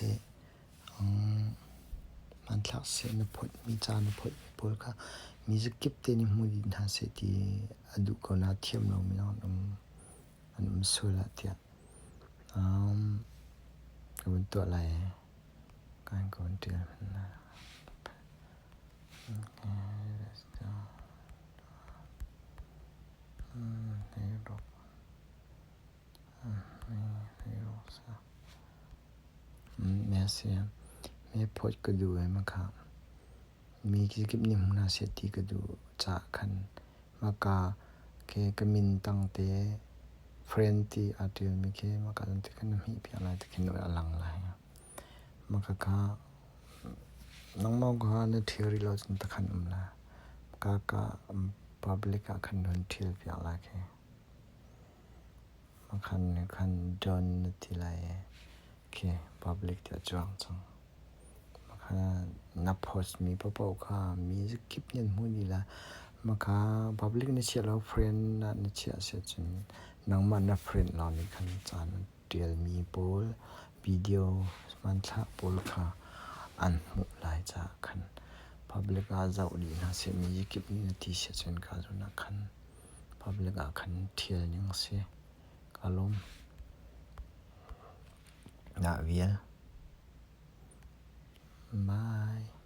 siseh, hmanthlak siseh na phawtmi ca na phawtmi pawl kha mi zakip te nih hmu dih hna seh ti a duh ko na thiam lomi zong an um an um sual ah tiah ka vun tuah lai kan ka vun ṭial hmanh lai. Okay, let's go. Me phawt ka duh i makha mi kip nih hmu hna seh ti ka duh caah khan maka khi ka min tang te friend ti aa ṭialmi khi maka cun tikhan na hmih piak lai tikhin a lang lai. Maka kha nangmah kha na ṭhil rih lo cun takhan um la. Maka ka public ah khan hun ṭhil piak lai khi. Makhan nih khan John na ti lai i khi public ti a cuang cang. Makhan na post mi paohpaoh kha mi zakip nih an hmuh dih lai. Makha public na chiah lo friend ah na chiah si ahcun nangmah na friend lawng nih khan ca na ṭialmi pawl video hmanthlak pawl kha an hmuh lai caah khan public ah zoh dih hna seh mi zakip nih na ti si ahcun kha zawn ah khan Public ah khan ṭhial ning a si. Ka lawm. Nah vial. Bye.